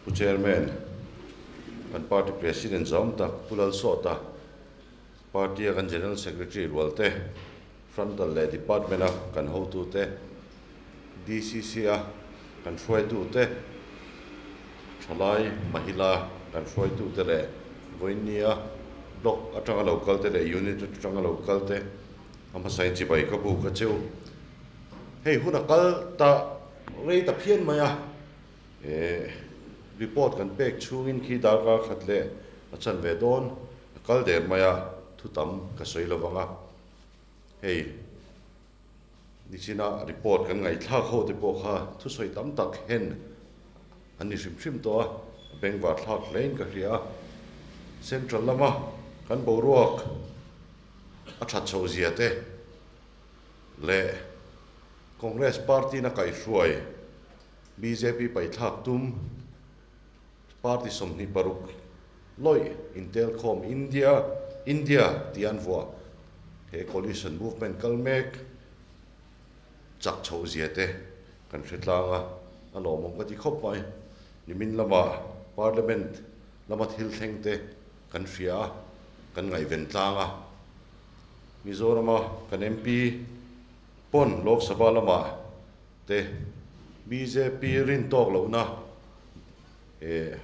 Pu Chairman, kan Party President zawng tak Pu Lalsawta, Party a kan General Secretary rualte, Frontal leh Department a kan hotute, DCC a kan hruaitute, Thalai Mahila kan hruaitute leh Vawiinnia Block atanga lo kalte leh Unit atanga lo kalte a hmasain chibai ka buk a cheu. Hei hun a kal ta rei ta phian mai a, eh report kan pek chhungin khi darkar khat leh a chan ve dawn a kal der mai a, thu tam ka sawi lo vang a, hei nichina report kan ngaihthlak ho te pawh kha thusawi tam tak hen an ni hrim hrim tawh a, a bengvar thlak hlein ka hria a, central lama kan boruak a that chhoh zia te leh Congress party na kaihhruai bjp paithlak tum party 26 lawih intelkhawm India India tih an vuah he coalition movement kal mek chak chhoh zia te kan hre tlang a, a lawmawm ka ti khawp mai. Nimin lama Parliament lama thil thleng te kan hria a, kan ngaihven tlang a. Mizorama kan MP pawn Lok Sabha lamah te bjp rin tawk lohna eh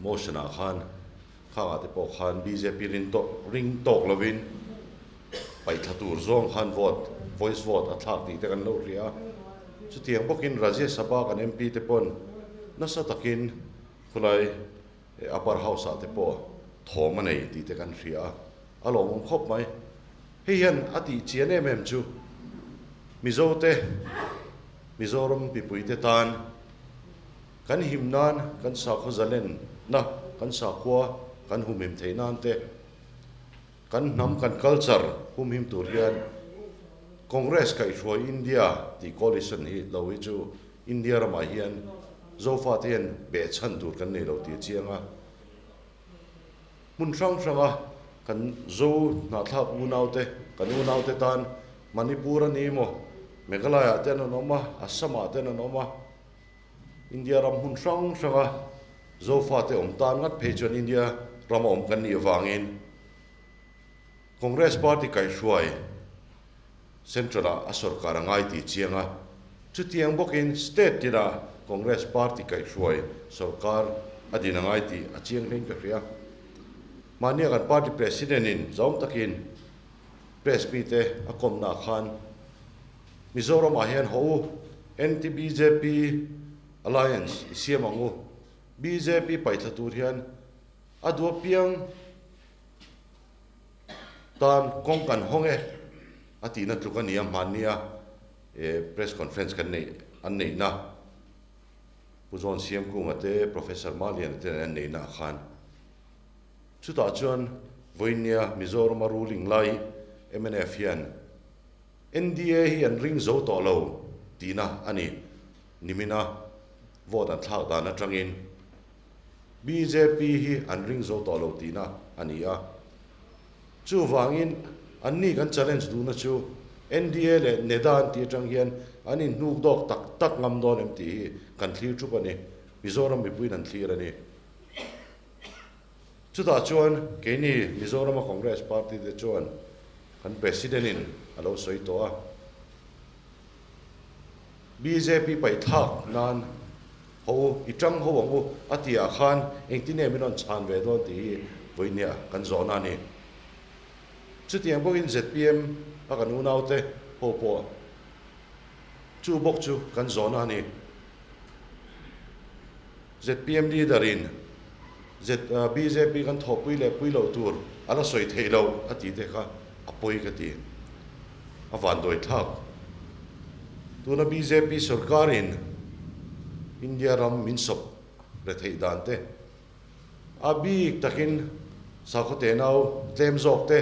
motion ah khan khangah te pawh khan bjp rin tawk ring tawk lovin paihthla tur zawng khan vote voice vote a thlak tih te kan lo hria a. Chutiang bawkin Rajya Sabha kan MP te pawn nasa takin khulai Upper House ah te pawh thawm a nei tih te kan hria a, a lawmawm khawp mai. Hei hian a tih chian em em chu Mizo te, Mizoram mipui te tan kan him nan, kan sakhaw zalen na, kan sakhua kan humhim theih nan te, kan hnam, kan culture humhim tur hian Congress kaihhruai India tih coalition hi lo hi chu India ramah hian Zofate hian behchhan tur kan nei lo tih a chiang a. Hmun hrang hranga kan Zo hnahthlak unaute, kan unaute tan Manipur a ni maw, Meghalaya ten an awm a, Assam-ah ten an awm a, India ram hmun hrang hranga Zofate awm tan ngat phei chuan India rama awm kan nih avangin Congress party kaihhruai Central-ah a sorkar a ngai tih chiang a, chutiang bawkin State tinah Congress party kaihhruai sorkar a din a ngai tih a chiang hlein ka hria. Mahnia kan party President-in zawm takin press mite a kawmnaah khan Mizoramah hian haw u, Anti-BJP Alliance i siam ang u, bjp paihthla tur hian a duh apiang Tan kawng kan hawng e a tihna tluk a ni a, hmannia press conference kan neih an neihna Pu John Siamkunga te Professor Maliana te an neihna ah khan chutah chuan vawiinnia Mizorama ruling lai mnf hian NDA hi an ring zo tawh lo tihna a ni nimina vote an thlak dan atangin Bjp hi an ring zo tawh lo tihna a ni a. Chuvangin anni kan challenge duhna chu NDA leh NEDA an tih atang hian an inhnuk dawk tak tak ngam dawn em tih hi kan thlir thup a ni. Mizoram mipuiin an thlir a ni. Chutah chuan keini Mizorama Congress party te chuan kan President in a lo sawi tawh a. Bjp paihthak nan Ho u, i tang ho ang u, a tih ah khan engtin nge min rawn chhan ve dawn tih hi vawinia kan zawhna a ni. Chutiang bawkin zpm a kan unaute ho pawh chu bawk chu kan zawhna a ni. Zpm leader in bjp kan thawhpui leh pui loh tur a la sawi theih loh a tih te kha a pawi ka ti. A vanduai thlak. Tuna bjp sorkar in India ram min sawp re theih dan te, a bik takin sakhaw tenau tlem zawk te,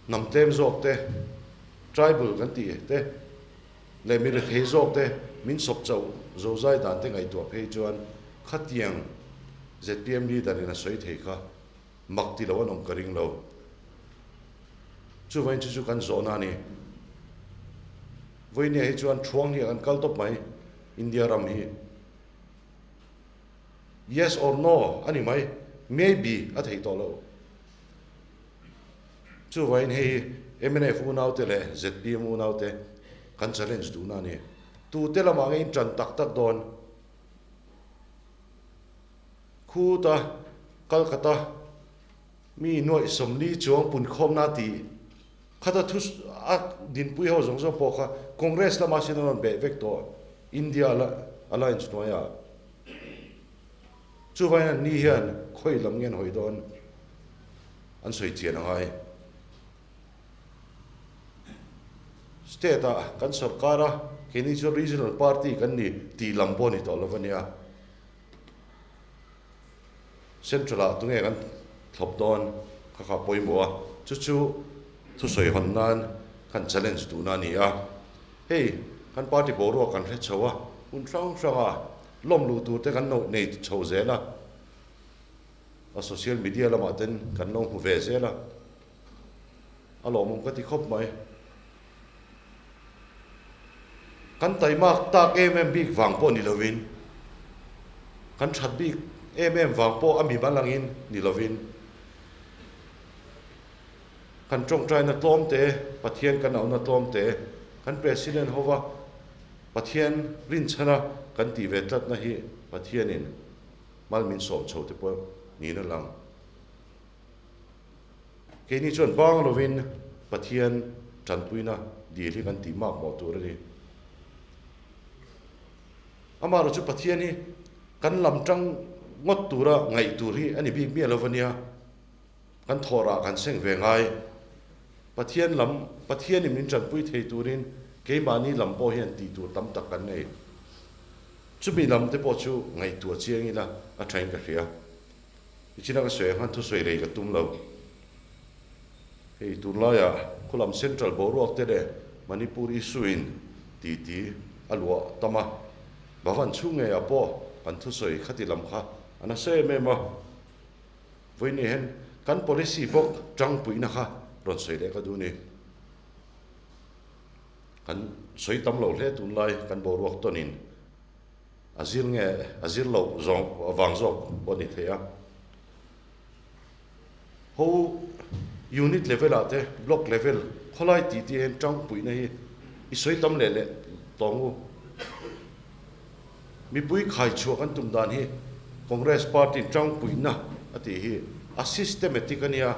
hnam tlem zawk te, tribal kan tih te leh mi rethei zawk te min sawp chauh zozai dan te ngaihtuah phei chuan khatiang zpm leader in a sawi thei kha mak ti lo an awm ka ring lo. Chuvain chu chu kan zawhna a ni. Vawinia hi chuan thuang hi a kan kal tawp mai India ram hi. Yes or no a ni mai, maybe a theih tawh lo. Chuvangin hei hi mnf unaute leh zpm unaute kan challenge duhna a ni. Tute lamah nge in tan tak tak dawn? Khuta Calcutta mi nuaih 40 chuang punkhawmna tih khata thu a dinpui ho zawng zawng pawh kha Congress lama sin an rawn beh vek tawh India Alliance hnuaiah. Chuvangin an ni hian khawi lam nge an hawi dawn an sawi chian a ngai. State ah kan sorkar a, keini chu regional party kan ni tih lam pawh a ni tawh lo a nia. Central ah tunge kan thlawp dawn kha kha pawimawh a, chu chu thusawi hawn nan kan challenge duhna a ni a. Hei kan party boruak kan hre chho a, hun hrang hrang a lawm luh tur te kan lo nei chho zel a, a social media lamah ten kan lo hmu ve zel a, a lawmawm ka ti khawp mai. Kan taimak tak em em bik vang pawh ni lovin, kan that bik em em vang pawh a mi mal angin ni lovin, kan tawngtaina tlawm te, Pathian kan auhna tlawm te, kan President hova Pathian rinchhana kan tih ve tlatna hi Pathianin mal min sawm chho te pawh niin a lang. Keini chuan bang lovin Pathian tanpuina dil hi kan tih mak mawh tur a ni. Amaherawh chu Pathian hi kan lam tang ngawt tura ngaih tur hi a ni bik miah lo va nia. Kan thawhrah kan seng ve ngai. Pathian lam, Pathianin min tanpui thei turin keimahni lam pawh hian tih tur tam tak kan nei. Chumi lam te pawh chu ngaihtuah chiang ila a thain ka hria. Nichina ka sawi ang khan thusawi rei ka tum lo. Hei tunlaiah khulam Central boruak te leh Manipur issue in titi a luah tam a, Bhavan chhung ngeiah pawh kan thusawi khati lam kha a nasa em em a. Vawiin hian kan policy bawk tangpuina kha rawn sawi leh ka duh ni. Kan sawi tam lo hle tunlai kan boruak tawnin. A zir nge a zir loh zawng vang zawk pawh a ni thei a. Ho unit level ah te block level khawlai tih te hian tangpuihna hi i sawi tam leh leh tawng u. Mipui khaichhuah kan tum dan hi Congress party in tangpuihna a tih hi a systematic a nia.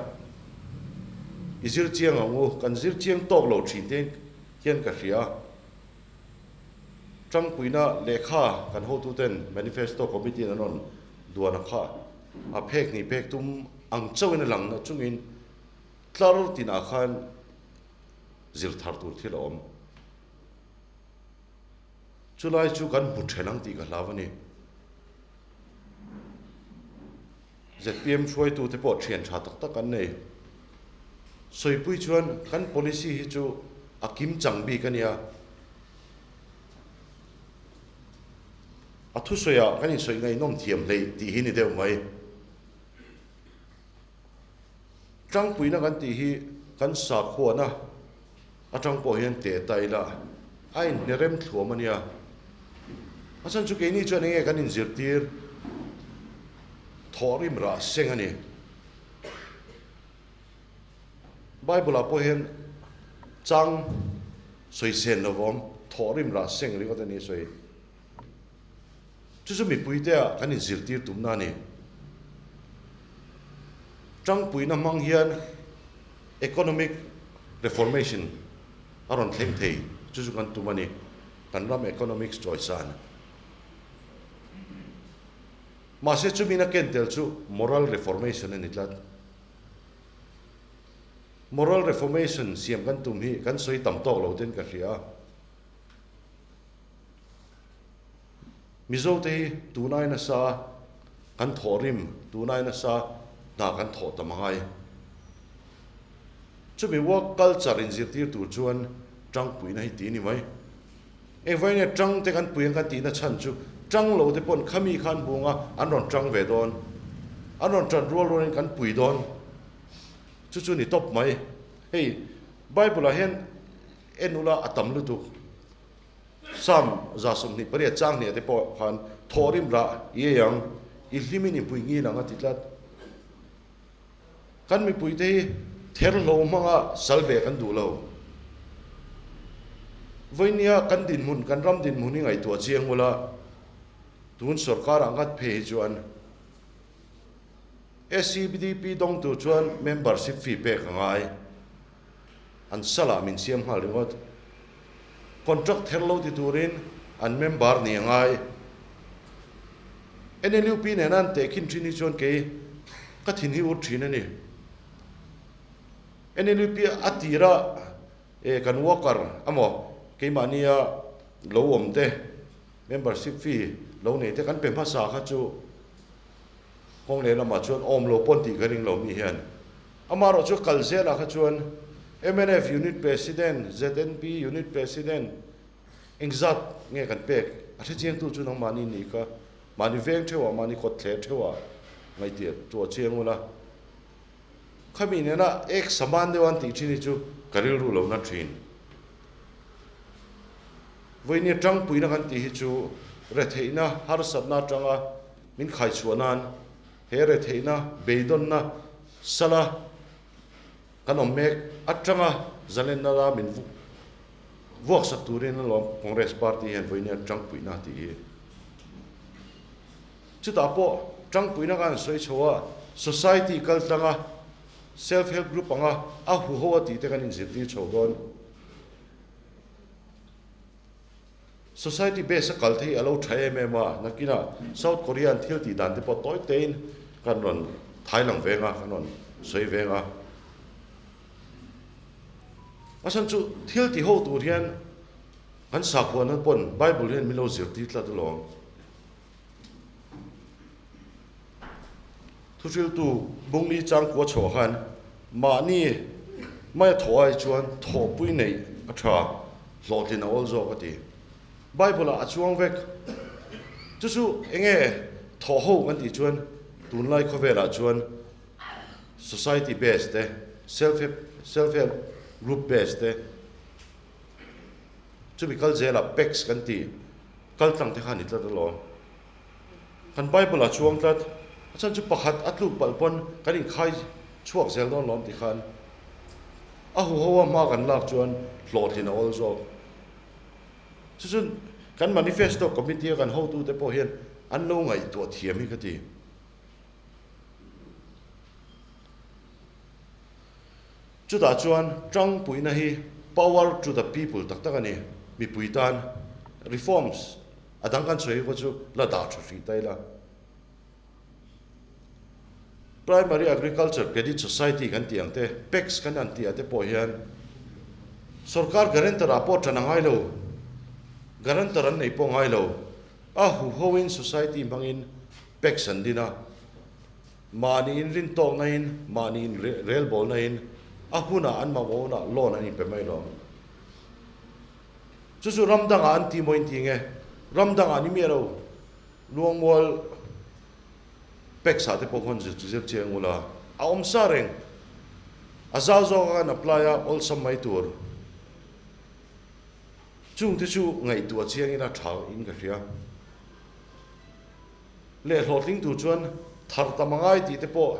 I zir chiang ang u, kan zir chiang tawk lo thin te hian ka hria. Tangpuina lehkha kan hotuten Manifesto Committee in an rawn duan a kha a phek ni phek tum ang chauhin a lang na chungin tlar tinah khan zir thar tur thil a awm. Chulai chu kan hmu then ang tih ka hlau a ni. Zpm hruaitute pawh thian tha tak tak an nei. Sawipui chuan kan policy hi chu a kim chang bik a nia. A thusawiah kan insawi ngaihnawm thiam hleih tih hi ni deuh mai. Tangpuina kan tih hi kan sakhuana atang pawh hian teh ta ila a inhne rem thluam a nia. A chhan chu keini chuan enge kan inzirtir thawhrim rah seng a ni. Bible ah pawh hian chang sawi sen lo vawm thawhrim rah seng ringawt a ni a sawi. Chu chu mipuite ah kan inzirtir tumna a ni. Tangpuina hmang hian economic reformation a rawn thleng thei, chu chu kan tum a ni. Kan ram economics chawisan. Mahse chumina ken tel chu moral reformation a ni tlat. Moral reformation siam kan tum hi kan sawi tam tawk lo ten ka hria a. Mizote hi tunai nasa kan thawhrim, tunai nasa hna kan thawh tam angai. Chumi work culture inzirtir tur chuan tangpuina hi ti a ni mai. Engvai nge tang te kan pui ang kan tihna chhan chu tang lo te pawn khami khan bunga an rawn tang ve dawn. An rawn tan rual rualin kan pui dawn. Chu chu ni tawp mai. Hei Bible ah hian en ula a tam lutuk. Psalm 128 chang hniah te pawh khan thawhrim rah i ei ang. i hlimin i hmui ngil ang a ti tlat. Kan mipuite hi therhlo hmanga sal ve kan duh lo. Vawinia kan dinhmun, kan ram dinhmun hi ngaihtuah chiang ula, tun sorkar ah ngat phei hi chuan SCDP dawngtu chuan membership fee pek a ngai. An salah min siam nghal ringawt. Contract therhlo ti turin an member ni a ngai. NLUP nena an tehkhin thin hi chuan kei ka thin hi ur thin a ni. NLUP a tira e kan worker amaw keimahnia lo awm te membership fee lo nei te kan pe hmasa kha chu kawng leh lamah chuan awm lo pawn tih ka ring lo mi hian. Amaherawhchu kal zelah kha chuan mnf Unit President, ZNP Unit President, Engzat nge kan pek? A hrechiangtu chu nangmahni nih kha. Mahni veng theuhah, mahni kawt thler theuhah ngaihtuah tuah chiang ula. Khami nena ek saman deuh an tih thin hi chu ka rilru lo na thin. Vawinia tangpuina kan tih hi chu retheihna, harsatna atanga min khaichhuah nan he retheihna, beidawnna sala Kan awm mek atanga zalenna la min vuak sak turin alawm Congress party hian vawiin hian tangpuihna tih hi. Chutah pawh tangpuihna khan an sawi chho a, society kal tlanga self help group anga a huho a tih te kan inzirtir chho dawn. Society base a kal thei a lo tha em em a, nakinah South Korea an thil tih dan te pawh tawi tein kan rawn thai lang veng a, kan rawn sawi veng a. A chhan chu thil ti ho tur hian kan sakhuana pawn Bible hian min lo zirtir tlat alawm. Thuhriltu Bungli changkua chhuah khan mahni maia thawh ai chuan thawhpui neih a tha, hlawhtlin a awl zawk a ti. Bible-ah a chuang vek. Chu chu eng nge thawh ho kan tih chuan tunlai khawvelah chuan society based te, self help self help group based te, chumi kal zelah PACS kan tih kaltlang te kha a ni tlat alawm. Kan Bible a chuang tlat. A chhan chu pakhat a tluk palh pawn kan inkhai chhuak zel dawn lawm ti khan a huho a hma kan lak chuan hlawhtlin a awl zawk. Chu chu kan manifesto committee a kan hotute pawh hian an lo ngaihtuah thiam hi ka ti. Chutah chuan tangpuina hi power to the people tak tak a ni. Mipui tan reforms A dang kan sawi khaw chu la dah tha hrih ta ila. Primary Agriculture Credit Society kan tih ang te, PACS kan han tih ah te pawh hian sorkar guarantor ah pawh tan a ngai lo, guarantor an nei pawh ngai lo. A huho in society hmangin PACS an din a, mahni in rin tawk na in, mahni in relbawl na in a hunah an mamawh hunah loan an inpe mai lo. Chu chu ram dangah an ti maw in ti nge? Ram dangah ni miah lo, Luangmual peksa te pawh khawn zir chiang ula, a awm sa reng. A zau zawk a kan apply a, awlsam mai tur. Chung te chu ngaihtuah chiang ila tha in ka hria. Leh hlawhtling tur chuan thar tam a ngai tih te pawh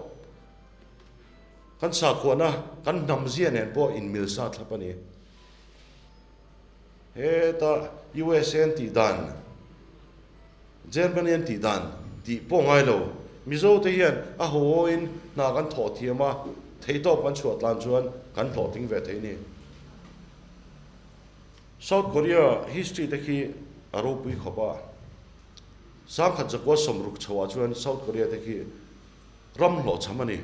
kan sakhuana, kan hnam zia nen pawh inmil sa thlap a ni. Heta USA an tih dan, Germany an tih dan tih pawh ngai lo. Mizo te hian a haw-in hna kan thawh thiam a, theihtawp kan chhuah tlan chuan kan hlawhtling ve thei ni. South Korea history te khi a ropui khawp a, sangkhat zakua sawmruk chhoah chuan South Korea te khi ram hlawhchham a ni.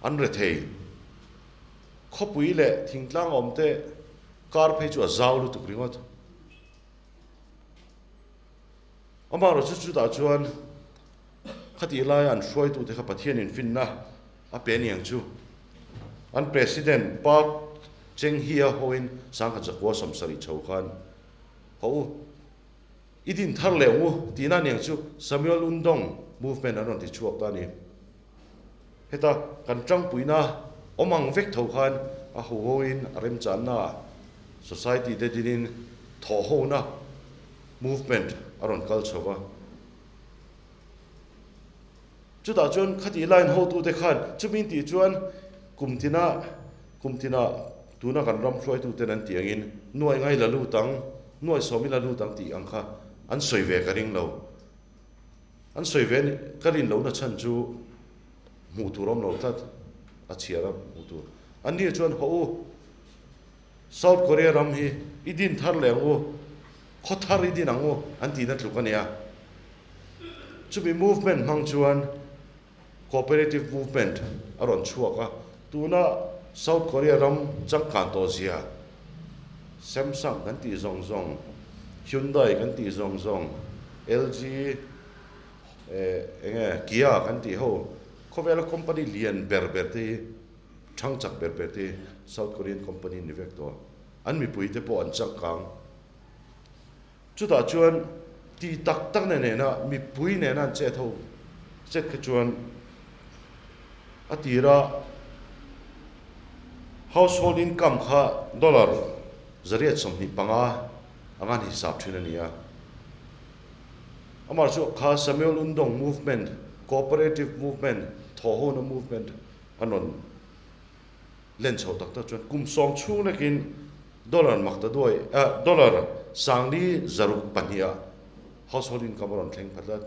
An rethei. Khawpui leh thingtlang awm te kar phei chu a zau lutuk ringawt. Amaherawh chu chutah chuan khatih laia an hruaitute kha Pathianin finna a pe aniang chu. An President Park Cheng-hee-a hoin sangkhat zakua 70 chho khan Haw u, i din thar leh ang u tihna aniang chu Samuel Undong movement an rawn ti chhuak ta a ni. Heta kan tangpuina awm ang vek tho khan a huhoin a remchanna society te dinin thawhhona movement a rawn kal chho va. Chutah chuan khatih line hotute khan chumi tih chuan kum tina kum tina tuna kan ram hruaituten an tih angin nuai ngai la lut ang, nuai sawm i la lut ang tih ang kha an sawi ve ka ring lo. An sawi ve ka rin lohna chhan chu hmuh tur awm lo tlat, a chhiar a hmuh tur. Anni chuan hawh u, South Korea ram hi i din thar leh ang u, khaw thar i din ang u an tihna tluk a nia. Chumi movement hmang chuan cooperative movement a rawn chhuak a, tuna South Korea ram changkan tawh zia Samsung kan tih zawng zawng, Hyundai kan tih zawng zawng, LG eh eng nge Kia kan tih ho khawvela company lian ber ber te hi thang chak ber ber te hi South Korean company ni vek tawh a, an mipui te pawh an changkang. Chutah chuan ti tak tak na nena mipui nena an chet ho chet kha chuan a tira household income kha dollar 125 anga an hisap thin a ni a. Amah chu kha Samuel Undong movement, cooperative movement, thawhhona movement an rawn len chhoh tak tak chuan kum sawm chhung lekin dollar mak ta duai eh dollar sangli zaruk pahniha household income a rawn thleng pha tlat.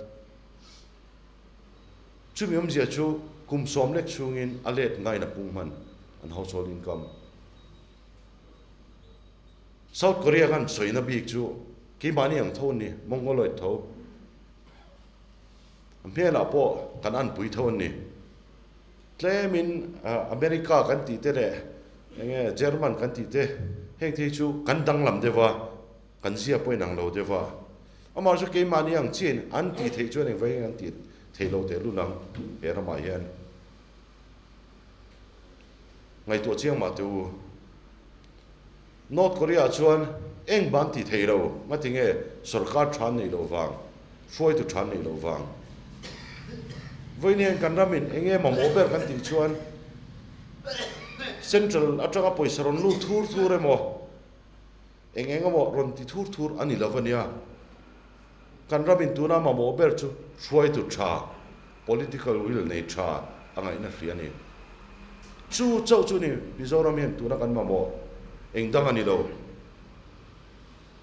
Chumi awmzia chu kum sawm lek chhungin a let ngain a pung hman an household income. South Korea khan sawina bik chu keimahni ang tho an ni, Mongoloid tho. A hmelah pawh kan anpui tho an ni. Tlemin America kan tih te leh enge German kan tih te heng te hi chu kan danglam deuh a, kan zia pawh inang lo deuh a. Amah chu keimahni ang chiahin an tih theih chuan engvai an tih theih loh tehlul ang he ramah hian. Ngaihtuah chiang mah teh u. North Korea ah chuan eng ban ti thei lo, ngatinge sorkar tha an neih loh vang, hruaitu tha an neih loh vang. Vawiin hian kan ramin eng nge mamawh ber kan tih chuan Central atanga pawisa rawn lut thur thur emaw, eng eng emaw rawn ti thur thur a ni lo a nia. Kan ramin tuna mamawh ber chu hruaitu tha, political will nei tha a ngaihna hria a ni. Chu chauh chu ni Mizoram hian tuna kan mamawh eng dang a ni lo.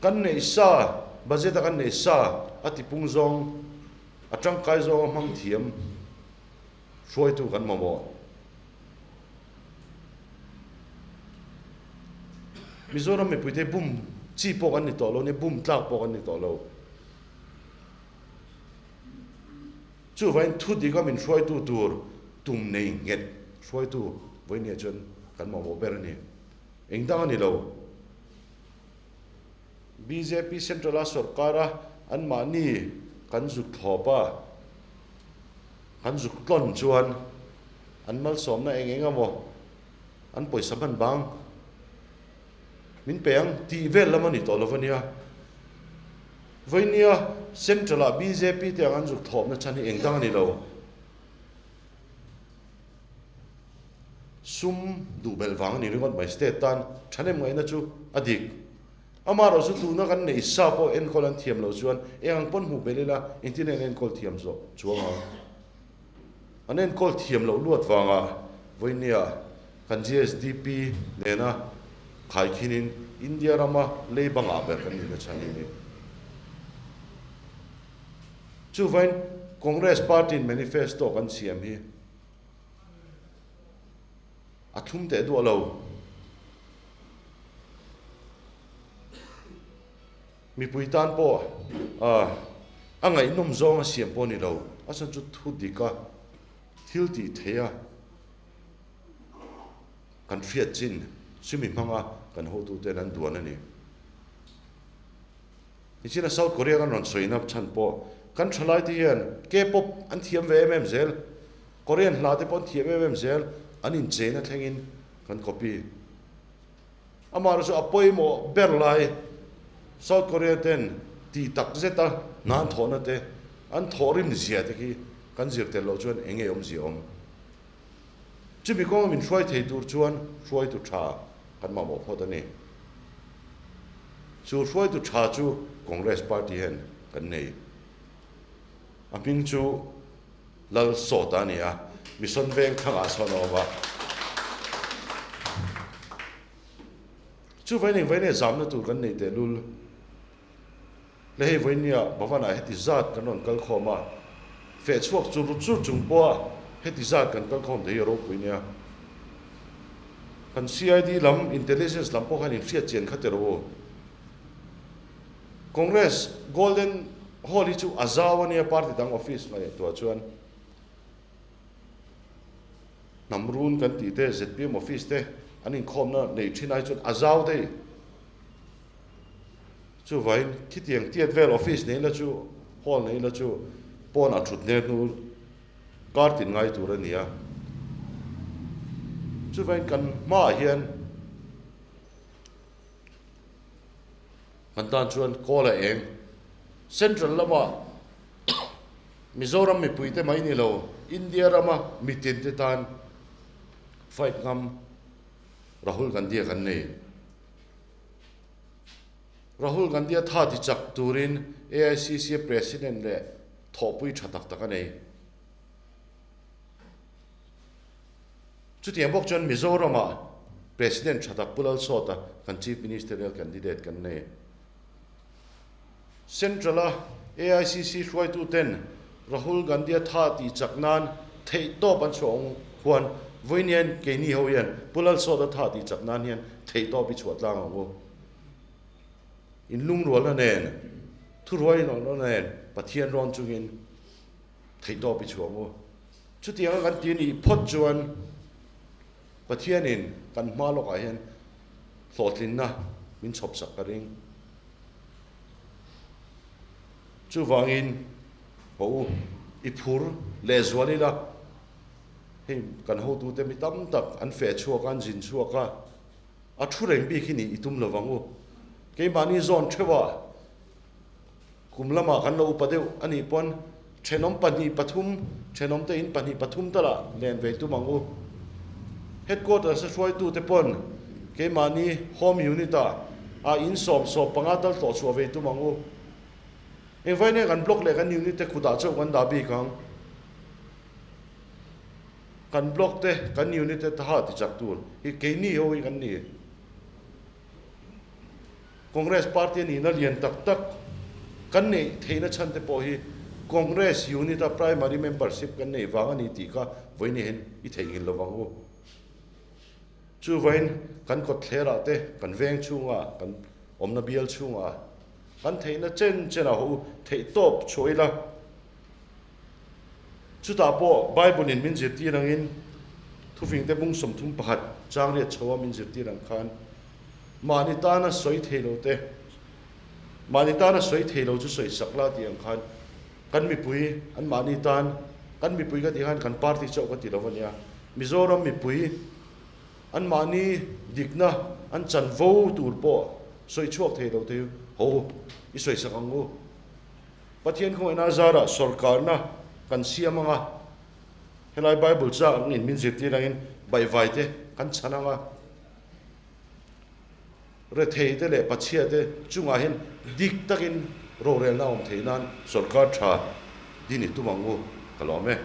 Kan neih sa, budget a kan neih sa a tipung zawng, a tangkai zawng a hmang thiam hruaitu kan mamawh. Mizoram mipuite bum chi pawh kan ni tawh lo nia, bum tlak pawh kan ni tawh lo. Chuvain thu dika min hruaitu tur tum nei nghet hruaitu vawinia chuan kan mamawh ber a ni. Eng dang a ni lo. Bjp Central a sorkar a anmahni kan zuk thlawp a, kan zuk tlawn chuan an malsawmna eng eng emaw an pawisa hman bang min pe ang tih vel lam a ni tawh lo a nia. Vawinia Central ah bjp te ang an zuk thlawpna chhan hi eng dang a ni lo. Sum duh belh vang a ni ringawt mai state tan thahnem ngaihna chu a dik. Amaherawh chu tuna kan neih sa pawh enkawl an thiam loh chuan eng ang pawn hmuh belh ila engtin nge an enkawl thiam zawh chuang ang. An enkawl thiam loh luat vanga vawinia kan GSDP nena khaikhinin India rama leiba ngah ber kan nihna chhan hi a ni. Chuvain Congress party-in manifesto kan siam hi a thlum teh duah lo. Mipui tan pawh a ngaihnawm zawng a siam pawh a ni lo. A chhan chu thu dik a, thil tih theih a, kan hriat chin chumi hmanga kan hotuten an duan a ni. Nichina South Korea kan rawn sawina chhan pawh kan thalaite hian K-pop an thiam ve em em zel, Korean hla te pawh an thiam em em zel, an incheina thlengin kan copy. Amaherawhchu chu a pawimawh ber lai South Korea ten tih tak zeta hna an thawhna te, an thawhrim zia te khi kan zir tel loh chuan eng nge awmzia awm? Chumi kawnga min hruai thei tur chuan hruaitu tha kan mamawh phawt a ni. Chu hruaitu tha chu Congress party hian kan nei. A hming chu. Lalsawta a ni a, Mission Veng thangah sawn a awm a. Chu vain eng vain nge zamna tur kan nei tehlul? Le hei vawinia Bhavan-ah heti zat kan rawn kal khawm a, feh chhuak chur chur chung pawha heti zat kan kal khawm thei hi a ropui nia. Kan CID lam, Intelligence lam pawh khan inhriat chian kha teh rawh u. Congress Golden Hall hi chu a zau a nia party dang office ngaihtuah chuan hnam run kan tih te zpm office te an inkhawmna nei thin ai chuan a zau daih. Chuvain khitiang tiat vel office nei la chu hall nei la chu pawnah thut hne hnu kar tin ngai tur a ni a. Chuvain kan hmaah hian Kan tan chuan kawl a eng. Central lama Mizoram mipuite mai ni lo, India rama mitinte tan fight ngam Rahul Gandhi-a kan nei. Rahul Gandhi-a tha ti chak turin AICC-a President leh thawhpui tha tak tak a nei. Chutiang bawk chuan Mizoramah President tha tak Pu Lalsawta kan Chief Ministerial Candidate kan nei. Central-a AICC hruaituten Rahul Gandhi-a tha tih chak nan theihtawp an chhuah ang huan vawiin keini ho hian Pu Lalsawta tha tih chak nan hian theihtawp i chhuah tlang ang u. Inlungrualna nen, thuruai inawhna nen Pathian rawn chungin theihtawp i chhuah ang u. Chutianga kan ti nih phawt chuan Pathianin kan hma lawkah hian hlawhtlinna min chhawpsak ka ring. Chuvangin haw u, i phur lehzual ila, hei kan hotute mi tam tak an feh chhuak a, an zin chhuak a, a thu reng bik hi nih i tum lovang u. Keimahni zawn theuhah Kum lamah kan lo upa deuh a nih pawn thenawm pahnih pathum, thenawm te in pahnih pathum talah len ve tum ang u. Headquarters a hruaitute pawn keimahni Home Unit ah ah in sawm sawp panga tal tlawh chhuah ve tum ang u. Engvai nge kan block leh kan unit te kutah chauh kan dah bik ang? Kan block te kan unit te taha ti chak tur hi keini ho hi kan ni. Congress party a nihna lian tak tak kan neih theihna chhan te pawh hi Congress unit a primary membership kan neih vang a ni tih kha vawiin hian i theihnghilh lo vang u. Chuvain kan kawtthlerah te, kan veng chhungah, kan awmna bial chhungah kan theihna chen chen ah haw u, theih tawp chhuah ila. Chutah pawh Bible in min zirtir angin thufingte bung 31 changriat chho a min zirtir ang khan mahni tana sawi thei lo te, mahni tana sawi thei lo chu sawi sak la tih ang khan kan mipui an mahni tan, kan mipui ka tih khan kan party chauh ka ti lo ania, Mizoram mipui an mahni dikna an chanvo tur pawh sawi chhuak thei lo te ho i sawi sak ang u. Pathian khawngaihna zarah sawrkarna kan siam ang a, helai Bible cha angin min zirtir angin baihvai te kan chhan ang a, rethei te leh pachhia te chungah hian dik takin rorelna a awm theih nan sawrkar tha din i tum ang u, ka lawm e.